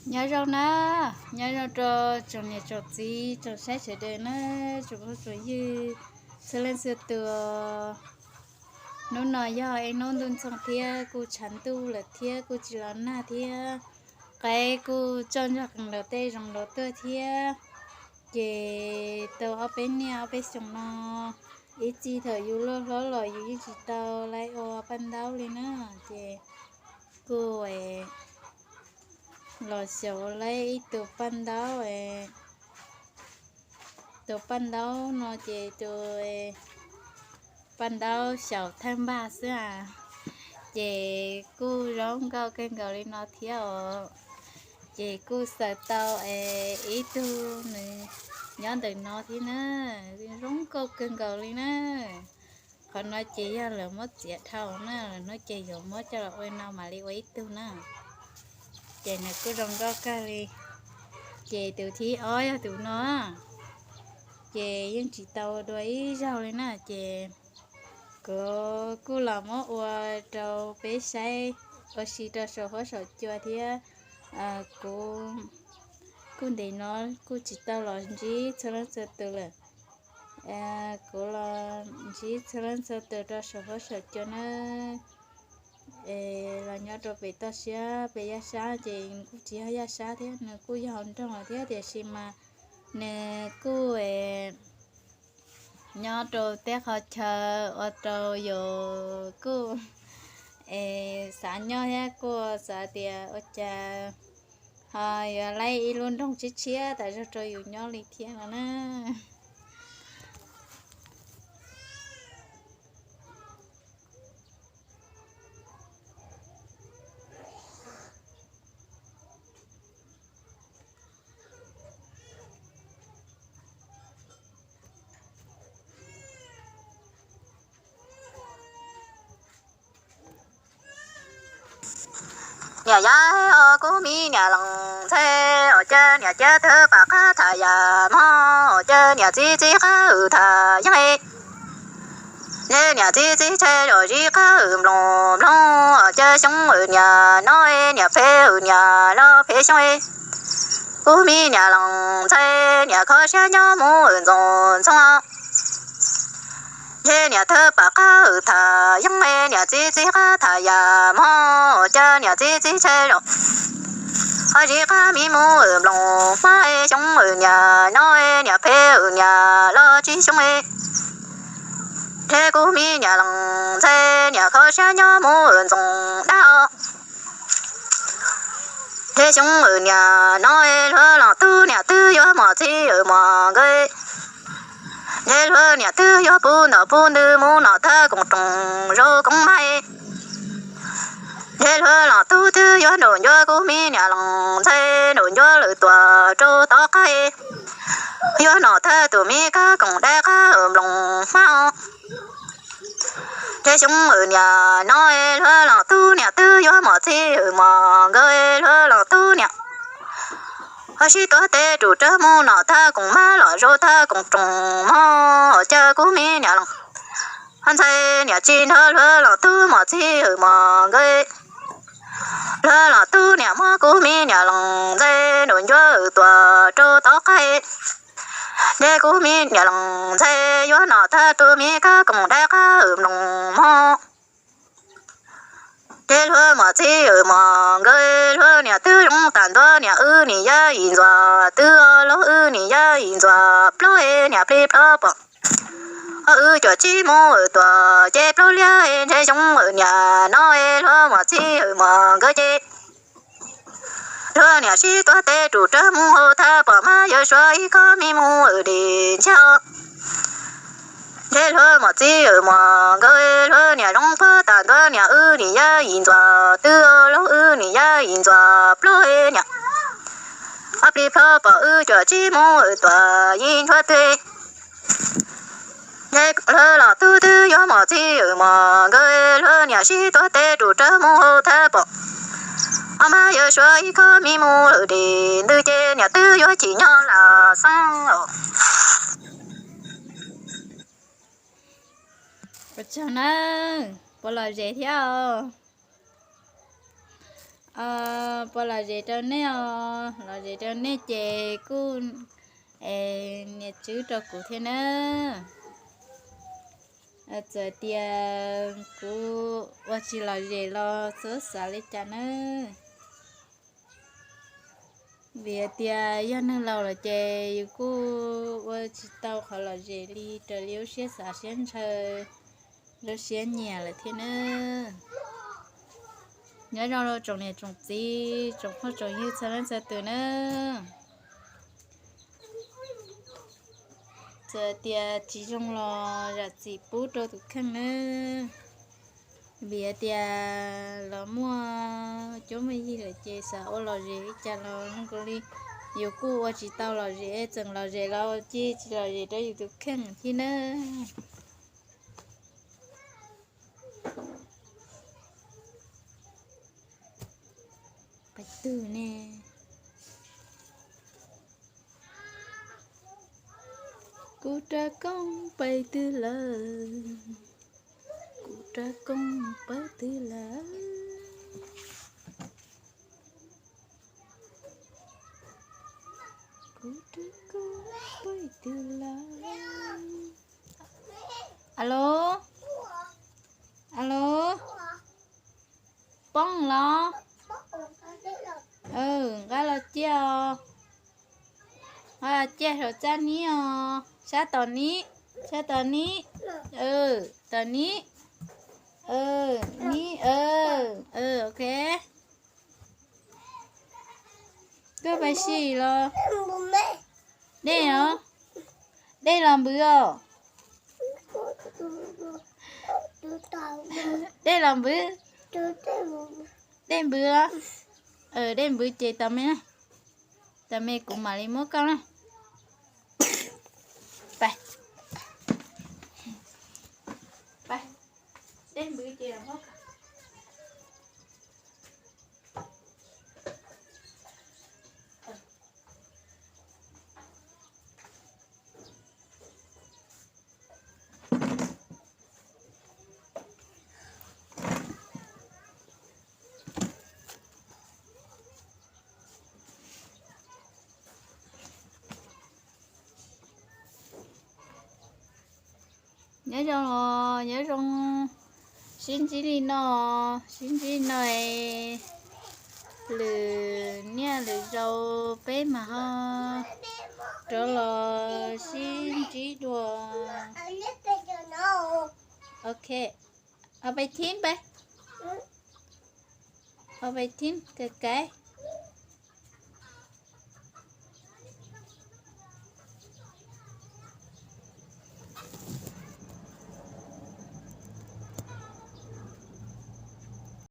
Nyob zoo na, nyob zoo rau tsoom niam tsoom txiv tsoom saib sawv daws na, tsoom phooj tsoom ywg txhua leej txhua tus. Hnub no yog ib hnub ntuj ntxoo thiab kuj tshav ntuj lawm thiab kuj tsis los nag thiab, qaib kuj tsaus nrog qees nraud tej zoo nraud tuaj thiab. Ces tau ob peb niaj ob peb xyoos no, ib txij thaum yus loj hlob los yus yeej tsis tau laiv ua paj ntaub li na. Ces kuj los xyaum laiv ib tug paj ntaub. Tus paj ntaub no ces tus paj ntaub xyaum thawj npaj xwb a. Ces kuj zoo nkauj kawg nkaus li no thiab os. Ces kuj xaws tau es ib tug nws nyob ntawm no thiab na, zoo nkauj kawg nkaus li na. Qhov no ces yog lawv muab txiav dhau na, lawv hnub ces yuav muab coj los ua no mam li ua ib tug na. Ces nws kuj zoo nkauj kawg li. Ces tus thib ob yog tus no, ces yeej tsis tau dua ib zaug li na. Ces kuv kuj los muab ua rau peb saib ua si rau saum huab saum cua thiab. Kuv kuj ntev no kuj tsis tau los ntsib txhua leej txhua tus lawm. Kuv los ntsib txhua leej txhua tus rau saum huab saum cua na. Es los nyob rau pem toj siab pem yaj sab ces kuj tsis yog yaj sab thiab, nws kuj yog hauv nroog thiab, tiam sis mas nws kuj nyob rau tej qhov chaw ua rau yus kuj es xav nyob thiab kuj xav tias ua cas ho yuav laib ib lub nroog tshiab tshiab tas zog rau yus nyob li thiab no na. Niam yaj os, kuv me niam lees ntxhais os, cas niam ciaj tawg pam qab tham yam mog os, cas niam txiv txiv qab hwm tham yeeb. Ces niam txiv txiv tshaj los zib qab hwm nploos nploos os, cas xyoo hwm niam no, niam phem hwm niam los phem xyoo. Kuv me niam lees ntxhais, niam kho siab nyob mus hwm ntxoov ntxoo. Ces niam tawg pam qab hwm tham yeeb, niam txiv txiv qab tham yam mog, cas niam txiv txiv tshaj los ho zib qab me mus hwm nploos hmab, xyoo hwm niam no, niam phem hwm niam los tsib xyoo. Ces kuv me niam lees ntxhais, niam kho siab nyob mus hwm ntxoov dab os. Ces xyoo hwm niam no, luag leej tub niam twb yuav mos txij hwm mos nkawd. Ces luag niam twb yuav puv ntom puv ntws mus nom thab koom roos zaum koom mab. Ces luag leej tub twb yuav nraum ncuab kuv me niam lees ntxhais, nraum ncuab lawm tuam rau tom qab. Yuav nom thab tus me kab koom dab qab hwm nploos hmab os. Ces xyoo hwm niam no, luag leej tub niam twb yuav mos txij hwm mos nkawd, luag leej tub niam ho sib tuav tes rub rawv mus nom thab koom mab los zaum thab koom roos mog, cas kuv me niam lees ntxhais, niam tsis nrog luag leej tub mos txij hwm mos nkawd. Luag leej tub niam muab kuv me niam lees ntxhais, nraum ncuab hwm tuam rau tom qab. Ces kuv me niam lees ntxhais, yuav nom thab tus me kab koom dab qab hwm nploos mog. Ces luag mos txij hwm mos nkawd, luag niam twb zoo tag ntua, niam wb nim yab yim ntxuav twb o, luag wb nim yab yim ntxuav plaub, niam plig plho pom wb cuam tsib mus hwm tuam ces plaub liab. Ces xyoo hwm niam no, luag mos txij hwm mos nkawd ces luag niam sib tuav tes rub rawv mus hauv thaj pom mab yuav suav ib khob me mus hwm dim ntshiab. Ces luag mos txij hwm mos nkawd, luag niam zoo puag tag ntua, niam wb nim yab yim ntxuav twb o, luag wb nim yab yim ntxuav plaub, niam ob plig plho pom wb cuam tsib mus hwm tuam yim ntshuav twg. Ces luag leej tub twb yuav mos txij hwm mos nkawd, luag niam sib tuav tes rub rawv mus hauv thaj pom ob mab yuav suav ib khob me mus hwm dim ntws ces niam twb yuav chim nyob lam xeeb. Ua tsaug na, puas lom zem thiab os? Puas lom zem rau nej os? Lom zem rau nej ces kuj nias tswb rau kuv thiab nawb. Txawm tias kuv ua tsis lom zem los txhob xav li cas nawb. Vim hais tias yog neeg laus lawm ces yus kuj ua tsis tau qhov lom zem li raws li lub siab xav siab ntshaw, lub siab nyiam lawm thiab nawb. Nyob zoo tsoom niam tsoom txiv tsoom phooj tsoom ywg txhua leej txhua tus nawb. Txawm tias tsis zoo los zam txim pub rau tus kheej nawb. Vim hais tias los muaj cuab muaj yig lawm ces xav ua lom zem li cas los zoo nkaus li yus kuj ua tsis tau lom zem, txawm lom zem los cia tsis lom zem rau yus tus kheej thiab nawb. Pais twg ne? Kuv rab koob pais twg lawm? Kuv rab koob pais twg lawm? Kuv rab koob pais twg lawm? Alo, alo, poob los? Nqa los ciaj os. Nqa los ciaj saum txaj nib os, sab tom nib, sab tom nib. Tom nib, nib, ok. Koj pais si los? Dej os, dej los npwv os. Dej los npwv, dej npwv os. Dej npwv ces tos me, tos me kuv mam li muab koj na. Pais, pais, dej npwv ces muab koj. Nyob zoo, nyob zoo, sib ntsib li no, sib ntsib li no es lwm niaj lwm zaus peb mam ho rov los sib ntsib dua. Ok, ho pais thib pais, ho pais thib kais kais.